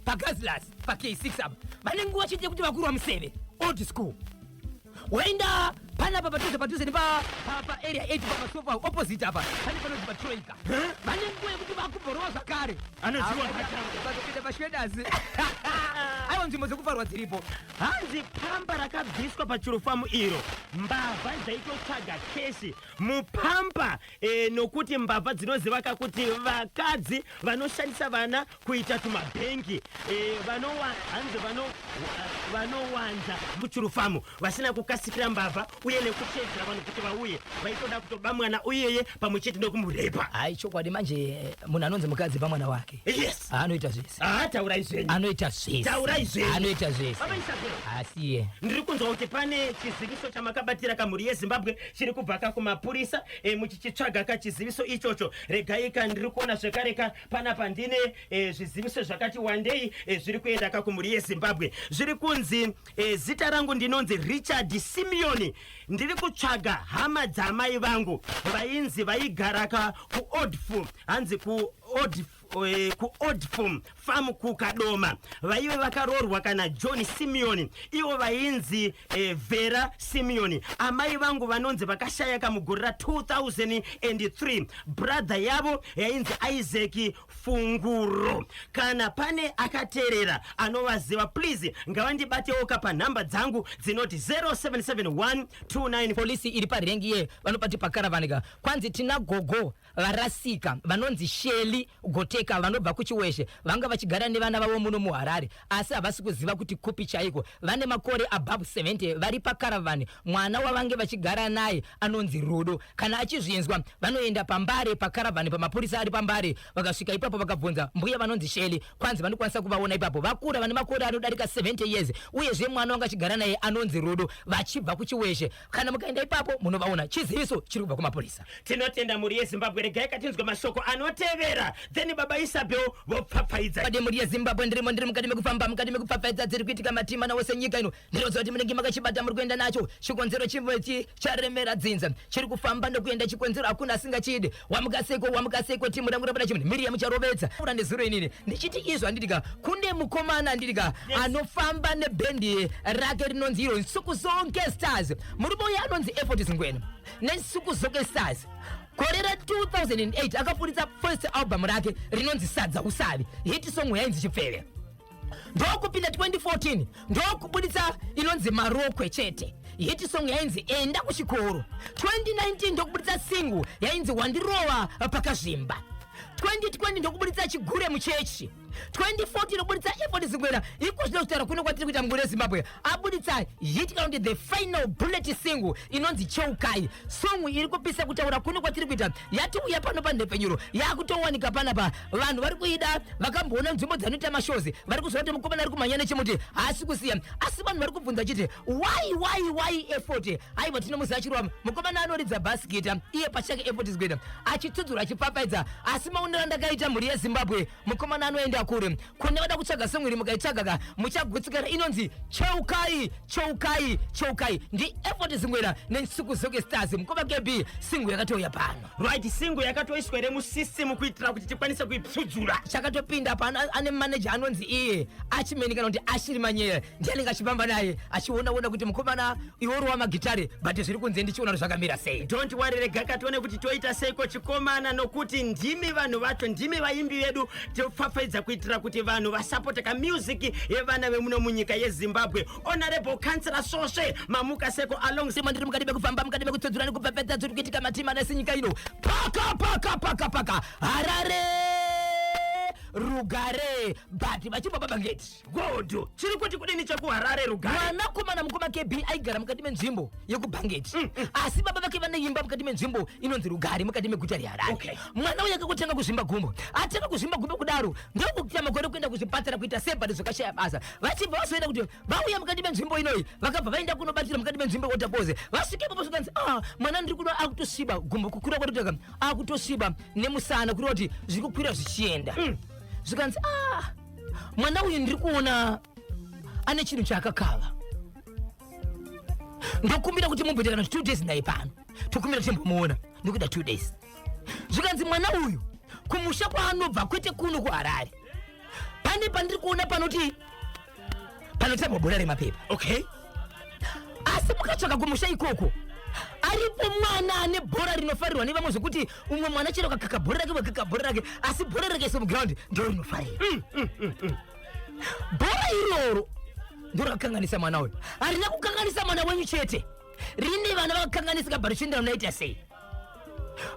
paGazlas pa K6 apa, vane nguva chete yekuti vakuru vamuseve old school. Waenda panapa padhuze padhuze nepa pa Area 8, pamasofa opposite apa pane panonzi paTroika, vane nguva yekuti vakubhorova zvakare. Anoziwa. Vatopinda pashwedazi. Aiwa, nzvimbo dzekufarwa dziripo. Hanzi pamba rakabviswa pachirufamu iro, mbavha dzaitotsvaga cash mupampa nokuti mbavha dzinozivaka kuti vakadzi vanoshandisa vana kuita tumabhengi hanzi vanowanza muchirufamu vasina kukasikira mbavha uye nekuchedzera vanhu kuti vauye, vaitoda kutoba mwana uyeye pamwe chete nekumurepa. Hai, chokwadi manje munhu anonzi mukadzi pamwana wake anoita zvese. Ah, taurai zvenyu. Anoita zvese. Taurai zvenyu. Anoita zvese. Baba Isabel. Asiye. Ndiri kunzwa kuti pane chiziviso chamakabatira kamhuri yeZimbabwe chiri kubva ka kumapurisa muchichitsvaga kachiziviso ichocho. Regai ka, ndiri kuona zvekare ka panapa ndine zviziviso zvakati wandei zviri kuenda ka kumhuri yeZimbabwe. Zviri kunzi zita rangu ndinonzi Richard Simeoni. Ndiri kutsvaga hama dzamai vangu vainzi vaigara ka kuOdfu, hanzi kuOdfum Farm kuKadoma. Vaive vakaroorwa kana John Simeoni, ivo vainzi Vera Simeoni. Amai vangu vanonzi vakashaya kamugore ra2003. Brother yavo yainzi Isaac Funguro. Kana pane akateerera anovaziva, please ngavandibatewo ka panhamba dzangu dzinoti 0771 29 Polisi iri parengi ye vanobati pakaravhanika. Kwanzi tina gogo varasika vanonzi Sheli Gote. Mateka vanobva kuChiweshe vanga vachigara nevana vavo muno muHarare asi havasi kuziva kuti kupi chaiko. Vane makore above 70 vari pakaravani. Mwana wavange vachigara naye anonzi Rudo. Kana achizvinzwa vanoenda paMbare pakaravani pamapurisa ari paMbare. Vakasvika ipapo vakabvunza mbuya vanonzi Sheli kwanzi vanokwanisa kuvaona ipapo. Vakura vane makore anodarika 70 years uyezve mwana wanga achigara naye anonzi Rudo vachibva kuChiweshe. Kana mukaenda ipapo munovaona. Chiziviso chiri kubva kumapurisa. Tinotenda mhuri yeZimbabwe, regai katinzwe mashoko anotevera, then baba Isabel vopfapfaidza. Pade mhuri yeZimbabwe, ndirimo ndiri mukati mekufamba, mukati mekupfapfaidza dziri kuitika matima nawo senyika ino. Ndinoziva kuti munenge makachibata muri kuenda nacho. Chikonzero chimwe charemera dzinza chiri kufamba nokuenda chikonzero hakuna asingachidi. Wamuka seko, wamuka seko, timu rangu rabuda chimwe Miriam Charovedza. Ura nezuro inini ndichiti izvo handidika kune mukomana handidika anofamba nebhendi rake rinonzi iro Nsuku Zonke Stars. Murume uyu anonzi Effort Zingwena neNsuku Zonke Stars. Gore ra2008 akaburitsa first album rake rinonzi Sadza Usavi, hit song yainzi Chipfeve. Ndokupinda 2014 ndokubuditsa inonzi Marokwe Chete, hit song yainzi Enda Kuchikoro. 2019 ndokubuditsa single yainzi Wandirova Pakazvimba. 2020 ndokubuditsa Chigure Muchechi. 2014 ndokubuditsa Effort Zingwena. Iko zvino kutaura kuno kwatiri kuita mugore reZimbabwe abuditsa hit kana kuti the final bullet single inonzi Cheukai, song iri kupisa. Kutaura kuno kwatiri kuita yatiuya pano panhepfenyuro, yakutowanika panapa. Vanhu vari kuida, vakamboona nzvimbo dzanoita mashows vari kuziva kuti mukomana ari kumhanya nechimuti haasi kusiya. Asi vanhu vari kubvunza chiti why, why, why Effort? Aiwa, tinomuziva chirwa mukomana anoridza bass guitar iye pachake Effort Zigwena achitsudzura, achipfapfaidza. Asi maonero andakaita, mhuri yeZimbabwe, mukomana anoenda kure. Kune vada kutsvaga song iri, mukaitsvaga ka muchagutsikana. Inonzi Cheukai, Cheukai, Cheukai, ndi Effort Zingwena neNsuku Zonke Stars. Mukoma KB, single yakatouya pano. Right, single yakatoiswa here musystem kuitira kuti tikwanise kuipsudzura? Chakatopinda pano. Ane manager anonzi iye Achimeni kana kuti Ashiri Manyera, ndiye anenge achifamba naye achionaona kuti mukomana iworo wamagitare, but zviri kunze ndichiona kuti zvakamira sei. Don't worry, rega katione kuti toita seiko chikomana, nokuti ndimi vanhu vacho, ndimi vaimbi vedu. Topfapfaidza kuitira kuti vanhu vasapota kamusic yevana vemuno munyika yeZimbabwe. Honorable Councillor Svosve, mamuka seko along Sema ndiri mukati mekufamba, mukati mekutsudzura nekupfapfaidza dziri kuitika matima nesinyika ino. Paka paka paka paka Harare Rugare, but vachibva baBangeti. Godo chiri kuti kudini chekuHarare Rugare? Mwanakomana, mukoma KB, aigara mukati menzvimbo yekuBhangeti, asi baba vake vane imba mukati menzvimbo inonzi Rugare mukati meguta reHarare. Mwana uyu akangotanga kuzvimba gumbo. Atanga kuzvimba gumbo kudaro, ndokuita makore kuenda kuzvipatara kuita sebhati, zvakashaya basa. Vachibva vazoenda kuti vauya mukati menzvimbo inoyi, vakabva vaenda kunobatira mukati menzvimbo yeWaterfalls. Vasvika ipapo zvikanzi, "Ah, mwana ndiri kuno akutosviba gumbo, kukura kwatotaka akutosviba nemusana, kureva kuti zviri kukwira zvichienda." Zvikanzi, "Ah, mwana uyu ndiri kuona ane chinhu chaakakava. Ndokumbira kuti mumboita kana 2 days naye pano, tokumbira timbomuona, ndikuda 2 days." Zvikanzi, "Mwana uyu kumusha kwaanobva kwete kuno kuHarare, pane pandiri kuona panoti panotambwa bhora remapepa. Asi mukatsvaka kumusha ikoko aripo mwana ane bhora rinofarirwa nevamwe, zvekuti umwe mwana chero kakaka bhora rake, vakaka bhora rake, asi bhora rakaiswa muground ndo rinofarira. Bhora iroro ndo rakakanganisa mwana uyu. Harina kukanganisa mwana wenyu chete, rine vana vakakanganisika, but chiendera munaita sei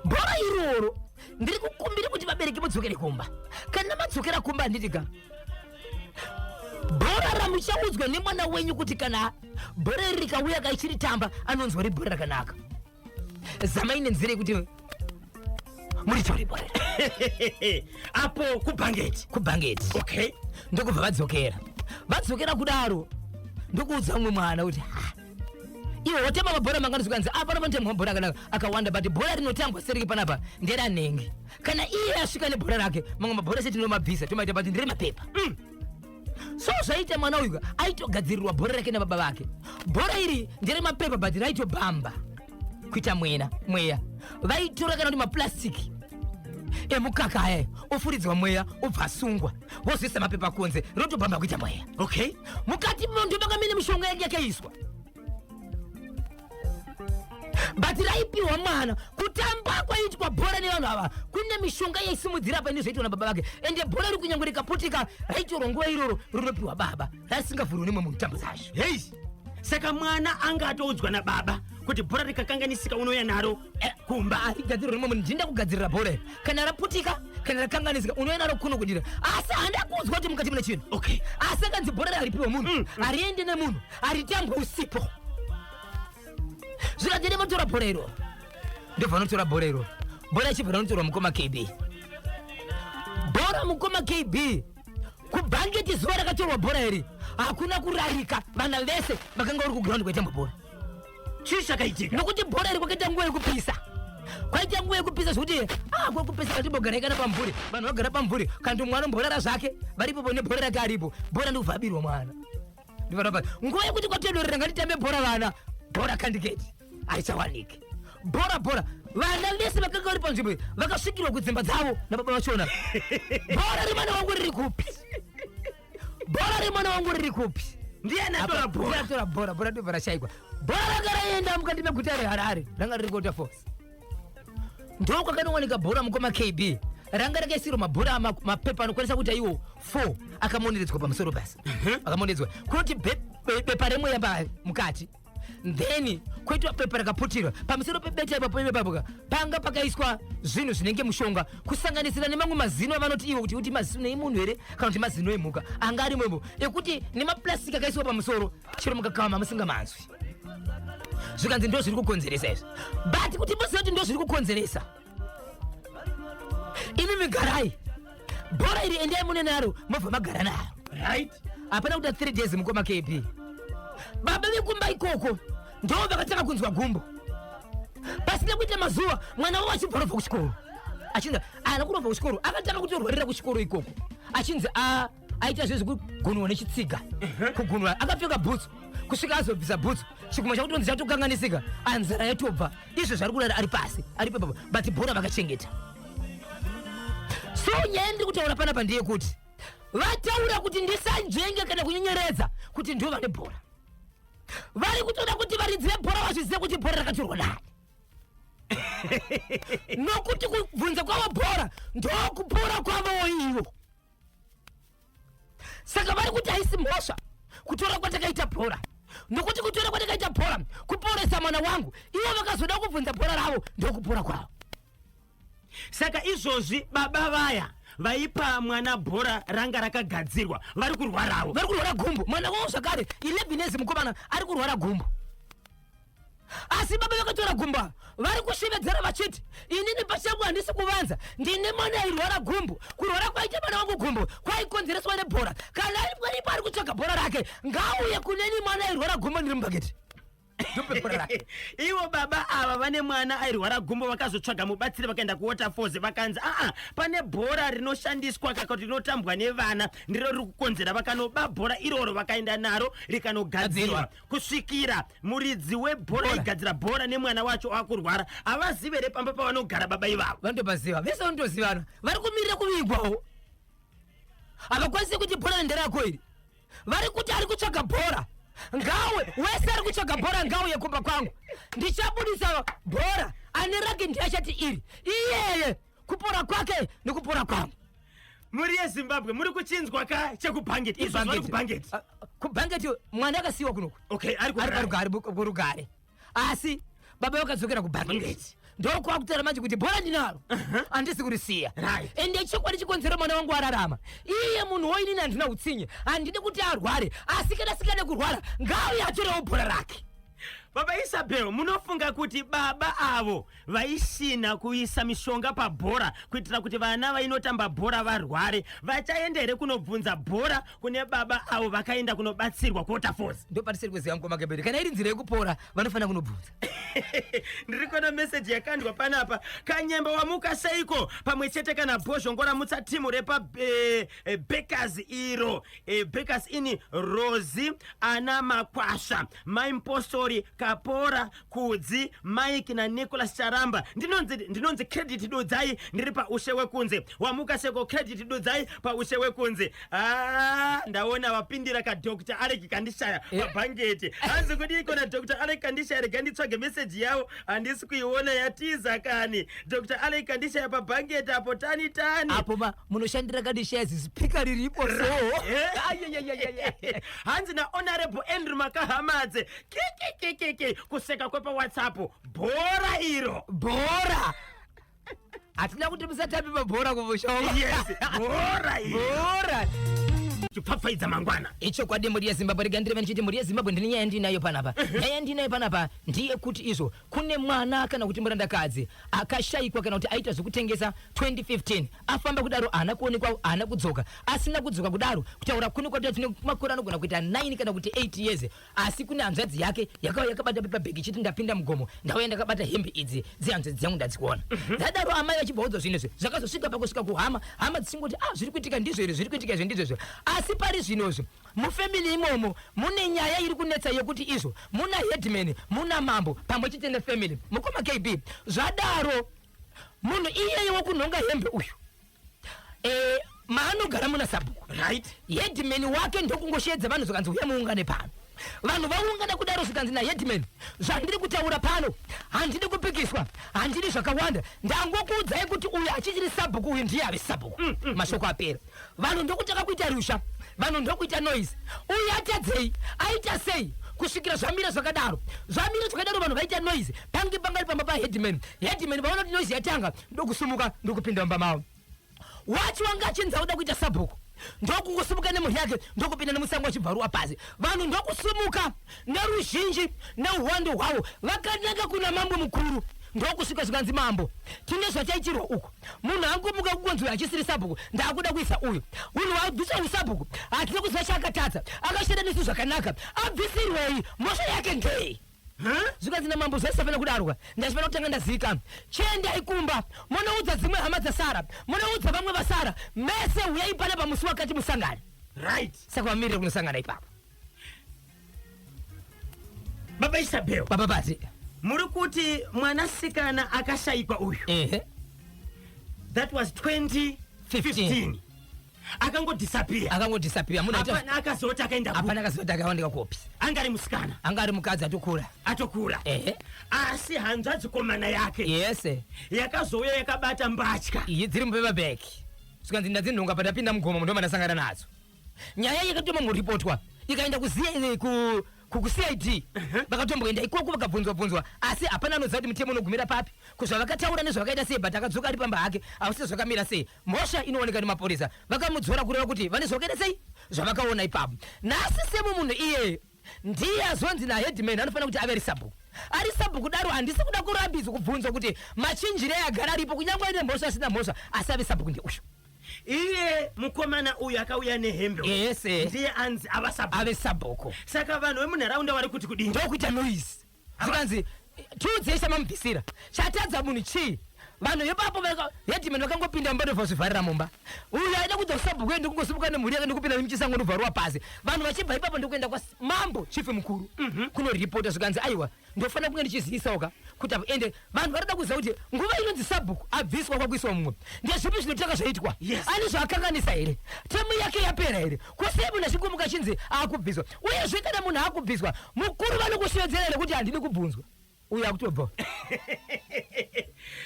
bhora iroro. Ndiri kukumbira kuti vabereki mudzokere kumba. Kana madzokera kumba, handitika bhora ramuchaudzwa nemwana wenyu kuti kana bhora iri rikauya kaichiritamba anonzwa ribhora rakanaka. Zamai nenzira yekuti muritore bhora iri." Apo kuBhangeti? KuBhangeti. Ndokubva vadzokera. Vadzokera kudaro, ndokuudza umwe mwana kuti, "Ha, iwe watamba mabhora mangani?" Zvikanzi, "Apana panotambwa mabhora akanaka akawanda, but bhora rinotambwa seriki panapa nderanenge. Kana iye asvika nebhora rake, mamwe mabhora ese tinomabvisa, tomaita but nderemapepa." So zvaita mwana uyu aitogadzirirwa bhora rake nababa vake. Bhora iri nderemapepa but raitobhamba kuita mwena mweya. Vaitora kana kuti maplastiki emukaka aya, ofuridzwa mweya, obva asungwa, vozoisa mapepa kunze, rotobhamba kuita mweya. Mukati ndo manga mine mishonga yange yakaiswa, but raipiwa mwana. Kutamba kwaitwa bhora nevanhu ava kune mishonga yaisimudzira paine zvaitwa nababa vake. Ende bhora iri kunyange rikaputika, raitorwa nguva iroro rinopiwa baba, rasingavhurwi nemwe munhu tambo dzacho. Hei, saka mwana anga atoudzwa nababa kuti bhora rikakanganisika unouya naro kumba. Harigadzirwa nemwe munhu. Ndinda kugadzirira bhora iri kana raputika. Kana rakanganisika unouya naro kuno kudira, asi handa kunzwa kuti mukati mune chinhu. Asi akanzi bhora haripiwe munhu, hariendi nemunhu, haritambwe usipo. Zvikanzi nemotora bhora iroro, ndobva notora bhora iroro. Bhora ichibva ranotorwa, mukoma KB, bhora, mukoma KB, kuBhangeti. Zuva rakatorwa bhora iri hakuna kurarika, vana vese vakanga vari kuground kwaitambwa bhora. Chii chakaitika? Nokuti bhora iri kwakaita nguva yekupisa, kwaita nguva yekupisa zvekuti ah, kwekupisa katimbogarai kana pamvuri. Vanhu vagara pamvuri, kandi mwana omborara zvake, varipopo nebhora rake aripo. Bhora ndikubva abirwa mwana. Ndibva nguva yekuti kwatodorera, ngatitambe bhora vana, bhora kandiketi haichawaniki. Bhora, bhora, vana vese vakanga vari panzvimbo iyi vakasvikirwa kudzimba dzavo nababa vachona. Bhora remwana wangu riri kupi? Bhora remwana wangu riri kupi? Ndiani atora bhora? Atora bhora, bhora ndobva rashaikwa. Bhora ranga raenda mukati meguta reHarare, ranga riri kuWaterfalls. Ndo kwakanowanika bhora, mukoma KB. Ranga rakaisirwa mabhora, mapepa anokwanisa kuita iwo 4 akamoneredzwa pamusoro pasi, akamoneredzwa kunoti bepa remweya mukati, then koitwa pepa rakaputirwa pamusoro pebeta. Ipapo ipapo panga pakaiswa zvinhu zvinenge mushonga, kusanganisira nemamwe mazino avanoti ivo kuti mazino emunhu here kana kuti mazino emhuka anga arimo imo, ekuti nemaplastic akaiswa pamusoro, chero mukakama musingamanzwi. Zvikanzi ndo zviri kukonzeresa izvi, but kuti muzive kuti ndo zviri kukonzeresa, imi migarai bhora iri, endai mune naro, mobva magara naro. Hapana kuita 3 days, mukoma KB, baba vekumba ikoko ndo vakatanga kunzwa gumbo. Pasina kuita mazuva, mwana wavo achibva robva kuchikoro, achinzi haana kurobva kuchikoro, akatanga kutorwarira kuchikoro ikoko, achinzi aita zvezvekugunwa nechitsiga, kugunwa akapfeka bhutsu, kusvika azobvisa bhutsu, chigumwe chakutonzi chatokanganisika, anzara yatobva. Izvo zvari kurara ari pasi ari pepapo, but bhora vakachengeta. So nyaya ndiri kutaura panapa ndeyekuti vataura kuti ndisanzvenge kana kunyenyeredza kuti ndo vane bhora. Vari kutoda kuti varidzi vebhora vazvizive kuti bhora rakatorwa nani, nokuti kubvunza kwavo bhora ndokupora kwavowo ivo. Saka vari kuti haisi mhosva kutora kwatakaita bhora, nokuti kutora kwatakaita bhora kuporesa mwana wangu. Ivo vakazoda kubvunza bhora ravo, ndokupora kwavo. Saka izvozvi baba vaya vaipa mwana bhora ranga rakagadzirwa vari kurwarawo? Vari kurwara gumbo, mwana wavo zvakare, 11 years, mukomana ari kurwara gumbo. Asi baba vakatora gumbo ava vari kushevedzera vachiti, "Inini pachangu handisi kuvanza, ndine mwana airwara gumbo. Kurwara kwaita mwana wangu gumbo kwaikonzereswa nebhora. Kana aripo ari kutsvaga bhora rake, ngauye kuneni. Mwana airwara gumbo, ndiri mubhaketi, ndope bhora rake." Ivo baba ava vane mwana airwara gumbo vakazotsvaga mubatsiri, vakaenda kuWaterfalls, vakanzi aa, pane bhora rinoshandiswa kaka kuti rinotambwa nevana, ndiro riri kukonzera. Vakanoba bhora iroro, vakaenda naro rikanogadzirwa, kusvikira muridzi webhora aigadzira bhora nemwana wacho akurwara havazive here pamba pavanogara baba ivavo? Vanotopaziva vese, vanotozivana, vari kumirira kuvigwawo. Havakwanisi kuti bhora nderako iri. Vari kuti ari kutsvaga bhora ngawe, wese ari kutsvaga bhora ngauye kumba kwangu, ndichabudisa bhora. Ane rake ndiachati iri, iyeye kupora kwake nekupora kwangu. Muri yeZimbabwe, muri kuchinzwa ka chekuBhangeti izvo vari kuBhangeti? Ah, kuBhangeti mwana akasiyiwa kunoku. Okay, ari ari kuHarare. Parugare, kurugare, asi baba vakadzokera kuBhangeti, ndokwakutaura manje kuti bhora ndinaro, handisi kurisiya. Ende chokwadi chikonzero mwana wangu ararama, iye munhu woinini handina utsinye, handidi kuti arware, asi kana asikade kurwara ngauye atorewo bhora rake. Baba Isabel, munofunga kuti baba avo vaisina kuisa mishonga pabhora kuitira kuti vana vainotamba bhora varware vachaenda here kunobvunza bhora kune baba avo vakaenda kunobatsirwa kuWaterfalls? Ndopatisiri kuziva, mukoma Geberi. Kana iri nzira yekupora, vanofanira kunobvunza. Ndiri kuona meseji yakandwa panapa. Kanyemba, wamuka seiko? Pamwe chete kana Bhozhongora, mutsa timu repa Bakers iro, Bakers ini Rosi, ana Makwasha, Mai Mpostori, Kapora, Kudzi, Mike naNicholas Charamba. Ndinonzi Credit Dudzai, ndiri paUshe Wekunze. Wamuka seko, Credit Dudzai paUshe Wekunze? Ah, ndaona vapindira kaDr Alec Kandishaya pabhangeti. Hanzi kudiko naDr Alec Kandishaya? Rega nditsvage meseji yavo, handisi kuiona, yatiza kani. Dr Alec Kandishaya pabhangeti apo, tani tani. Apo ma munoshandira Kandishaya, zisipika riripo so. Ayayayaya. Hanzi naHonorable Andrew Makahamadze, kikikikiki, kuseka kwepaWhatsApp, bhora iro. Bhora. Hatina kuti musatambe mabhora kumusha. Yes, bhora iri. Bhora. Chipfapfaidza mangwana. Ichokwadi, mhuri yeZimbabwe. Rega ndireve ndichiti, mhuri yeZimbabwe, ndine nyaya ndinayo panapa. Nyaya ndinayo panapa ndeyekuti izvo kune mwana kana kuti murandakadzi akashayikwa kana kuti aita zvekutengesa 2015. Afamba kudaro haana kuonekwa, haana kudzoka. Asina kudzoka kudaro, kutaura kune kwati tine makore anogona kuita 9 kana kuti 8 years, asi kune hanzvadzi yake yakauya yakabata paper bag ichiti, "Ndapinda mugomo, ndauya ndakabata hembe idzi dzehanzvadzi dzangu, ndadzikuona." Dzadaro amai vachibva zvinhu izvi zvakazosvika pakusvika kuhama, hama dzichingoti, "Ah, zviri kuitika ndizvo here? Zviri kuitika izvi ndizvo izvo." Asi pari zvinozvo mufamily imomo mune nyaya iri kunetsa yekuti izvo muna headman, muna mambo pamwe chete nefamily. Mukoma KB, zvadaro munhu iyeye wokunhonga hembe uyu, maanogara muna sabhuku. Headman wake ndokungosheedza vanhu, zvikanzi, "Uya muungane pano." Vanhu vaungana kudaro, zvikanzi naheadman, "Zvandiri kutaura pano handidi kupikiswa, handidi zvakawanda. Ndangokuudzai kuti uyu achichiri sabhuku, uyu ndiye ave sabhuku." Mashoko apera. Vanhu ndokutanga kuita rusha, vanhu ndokuita noise, uyu atadzei, aita sei, kusvikira zvamira zvakadaro. Zvamira zvakadaro, vanhu vaita noise, pange pangari pamba paheadman. Headman vaona kuti noise yatanga, ndokusumuka, ndokupinda mumba mavo. Wacho wanga achinzi auda kuita sabhuku ndokungosimuka nemhuri yake, ndokupinda nemusango achibvaruwa pasi. Vanhu ndokusimuka neruzhinji neuhwandu hwavo, vakananga kuna mambo mukuru. Ndokusvika, zvikanzi, "Mambo, tine zvachaitirwa uku. Munhu angomuka kukonzi uyu achisiri sabhuku, ndaakuda kuisa uyu. Munhu wabviswa usabhuku hatina kuziva chaakatadza, akashanda nesu zvakanaka. Abvisirwei? Mhosva yake ndei?" Zvikanzi namambo, "Zvaisafanira kudarwa, ndachifanira kutanga ndazikana. Chiendai kumba munoudza dzimwe hama dzasara, munoudza vamwe vasara mese, uyai pana pamusi wakati musangane." Saka vamirire kunosangana ipapo. Baba Isabel. Baba Pati. Muri kuti mwanasikana akashayikwa uyu, that was 2015, akangodisappear? Akangodisappear, munhu aita Hapana akazoti akaenda kupi? Hapana akazoti akawandika kopi. Anga ari musikana? Anga ari mukadzi atokura. Atokura. Asi hanzvadzi komana yake yakazouya yakabata mbatya iyi dziri mupaper bag, zvikanzi, "Ndadzinhonga patapinda mugomo, ndoma ndasangana nadzo." Nyaya yakatomamboripotwa ikaenda kuCID, vakatomboenda ikoko vakabvunzwa bvunzwa, asi hapana anoziva kuti mutemo unogumira papi kuzvavakataura nezvavakaita sei. But akadzoka ari pamba hake, ausise zvakamira sei. Mhosva inooneka nemapurisa vakamudzora, kureva kuti vane zvavakaita sei, zvavakaona ipapo. Nhasi semu munhu iyeye ndiye azonzi naheadman anofanira kuti ave ari sabhuku. Ari sabhuku daro, handisi kuda kurambidzwa kubvunzwa kuti machinjire agara aripo, kunyange aine mhosva, asina mhosva, asi ave sabhuku ndeuyu. Iye mukomana uyu akauya nehembe uyu, ndiye anzi ava sabhuku? Ave sabhuku. Saka vanhu vemunharaunda vari kuti kudini? Ndokuita noise, zvikanzi, "Tiudzei chamamubvisira, chatadza munhu chii?" Vanhu ipapo headman vakangopinda mumba, ndobva zvivharira mumba. Uyu aida kuita sabhuku ndokungosimuka nemhuri yake, ndokupinda muchisango, ndobvaruwa pasi. Vanhu vachibva ipapo ndokuenda kwamambo, chief mukuru, kunoripota. Zvikanzi, "Aiwa, ndofanira kunge ndichizivisawo ka kuti apo." Ende vanhu varida kuziva kuti nguva inonzi sabhuku abviswa kwakuiswa mumwe, ndezvipi zvinotanga zvaitwa? Ane zvaakanganisa here? Temu yake yapera here? Kusei munhu achingumuka achinzi akubviswa? Uyezve kana munhu akubviswa, mukuru vanokushevedzera here kuti handidi kubvunzwa, uyo akutobva?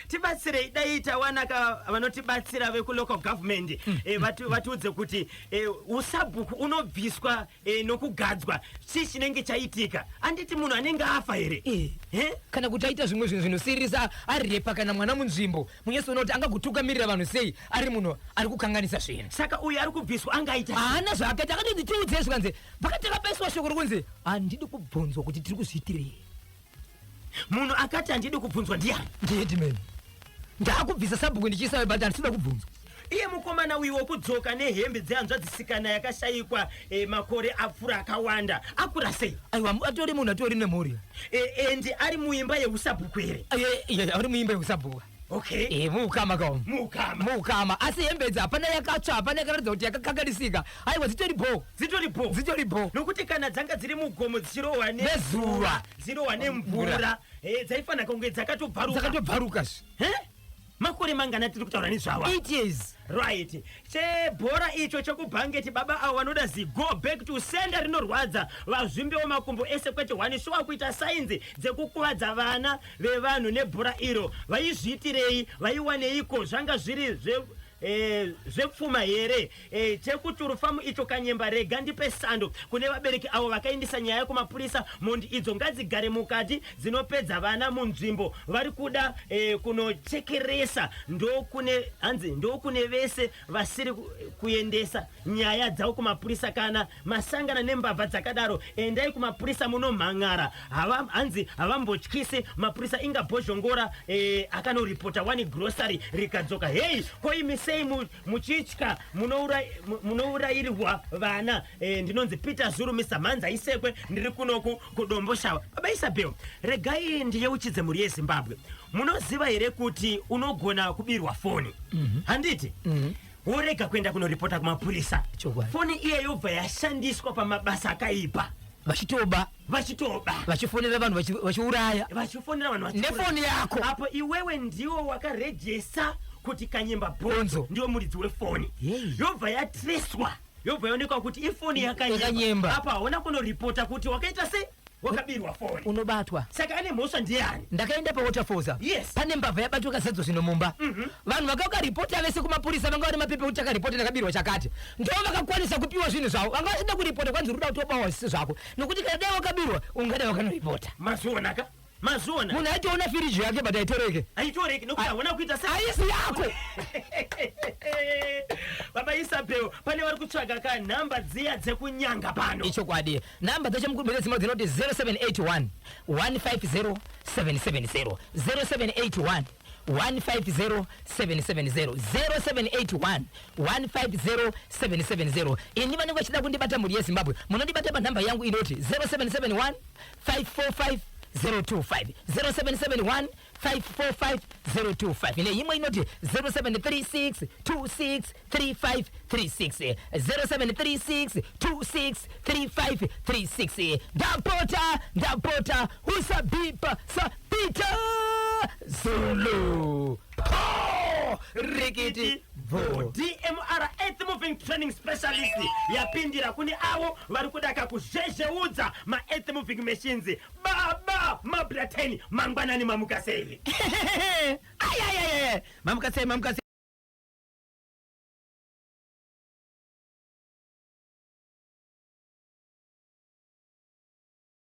Tibatsirei, dai tawana ka vanotibatsira vekulocal government, vatiudze kuti usabhuku unobviswa nokugadzwa, chii chinenge chaitika? Anditi munhu anenge afa here? Eh? Kana kuti aita zvimwe zvinhu zvinosiririsa, arepa kana mwana munzvimbo, munyatsoona kuti angagotungamirira vanhu sei ari munhu ari kukanganisa zvinhu. Saka uyu ari kubviswa angaita sei? Haana zvaakaita. Akatoti, "Tiudzei." Zvikanzi, pakati akapaiswa shoko rokunzi, "Handidi kubvunzwa kuti tiri kuzviitirei." Munhu akati handidi kubvunzwa ndiani? Ndiheadman. "Ndaakubvisa sabhuku ndichiisa, but handisida kubvunzwa." Iye mukomana uyu wokudzoka nehembe dzehanzvadzisikana yakashayikwa makore apfuura akawanda akura sei? Aiwa, atori munhu atori nemhuri. And ari muimba yeusabhuku here? Ari muimba yeusabhuku. Muukama kaum. Muukama. Muukama, asi hembe idzi hapana yakatsva, hapana yakaratidza kuti yakakanganisika. Aiwa, dzitori bho. Dzitori bho. Dzitori bho. Nokuti kana dzanga dziri mugomo dzichirohwa nezuva, dzirohwa nemvura, dzaifanira kunge dzakatobvaruka. Dzakatobvaruka zve. Eh? Makore mangana tiri kutaura nezvawa? 8 years. Right. Chebhora icho chekubhangeti, baba avo vanoda zigo back to sender rinorwadza, vazvimbewo makumbo ese kwete hwani. Shuwa, kuita sainzi dzekukuvadza vana vevanhu nebhora iro, vaizviitirei? Vaiwaneiko? Zvanga zviri zve Zvepfuma here? Chekuturufamu icho kanyemba, rega ndipe sando kune vabereki avo vakaendesa nyaya kumapurisa. Mhondi idzo ngadzigare mukati, dzinopedza vana munzvimbo vari kuda kunochekeresa. Ndokune hanzi ndokune vese vasiri kuendesa nyaya dzavo kumapurisa. Kana masangana nembavha dzakadaro, endai kumapurisa munomhan'ara. Hanzi havambotyisi mapurisa. Inga Bhozhongora akanoripota one grocery rikadzoka. Hei, koimi sei muchitya? Munourayirwa vana. Ndinonzi Peter Zuru, Mr Mhanza Isekwe, ndiri kunoku kuDomboshawa. Baba Isabel, regai ndiyeuchidze mhuri yeZimbabwe. Munoziva here kuti unogona kubirwa foni, handiti? Worega kuenda kunoripota kumapurisa. Chokwadi. Foni iye yobva yashandiswa pamabasa akaipa. Vachitoba. Vachitoba. Vachifonera vanhu, vachiuraya. Vachifonera vanhu vachiuraya. Nefoni yako. Apo iwewe ndiwo wakarejesa kuti Kanyemba Bonzo Bonzo. ndiwo muridzi wefoni. Yei. Yobva yatreswa, yobva yaonekwa kuti ifoni Yakanyemba. yaKanyemba. Apa hauna kunoripota kuti wakaita sei, wakabirwa foni. Unobatwa. Saka ane mhosva ndiani? Ndakaenda paWaterfalls apa. Pane mbavha yabatwa kazadzo zvino mumba. Vanhu vakakaripota vese kumapurisa, vanga vane mapepa ekuti takaripota, ndakabirwa chakati, ndo vakakwanisa kupiwa zvinhu zvavo. Vanga vasida kuripota, kwanzi ruda kutobawa zvisi zvako, nokuti kana dai wakabirwa ungadai wakanoripota. Mazviona ka, mazviona. Munhu aitoona firiji yake, but aitoreke. Aitoreki nokuti hauna kuita sei? Haisi yako. Baba Isabel, pane vari kutsvaga ka nhamba dziya dzekunyanga pano. Ichokwadi. Nhamba dzacho mukuru dzimwe dzinoti 0781 150 770, 0781 150 770, 0781 150 770. Ini vanenge vachida kundibata, mhuri yeZimbabwe, munondibata panhamba yangu inoti 0771 545 025, 0771 545 025. Neimwe inoti 0736 26 35 36, 0736 26 35 36. Ndapota, ndapota, usabipa sapita Zulu po rikiti bvo. DMR Earth Moving Training Specialist yapindira kune avo vari kudaka kuzhezheudza maearth moving machines. Baba Mabrateni, mangwanani, mamuka sei? Ayayaya, mamuka sei, mamuka sei?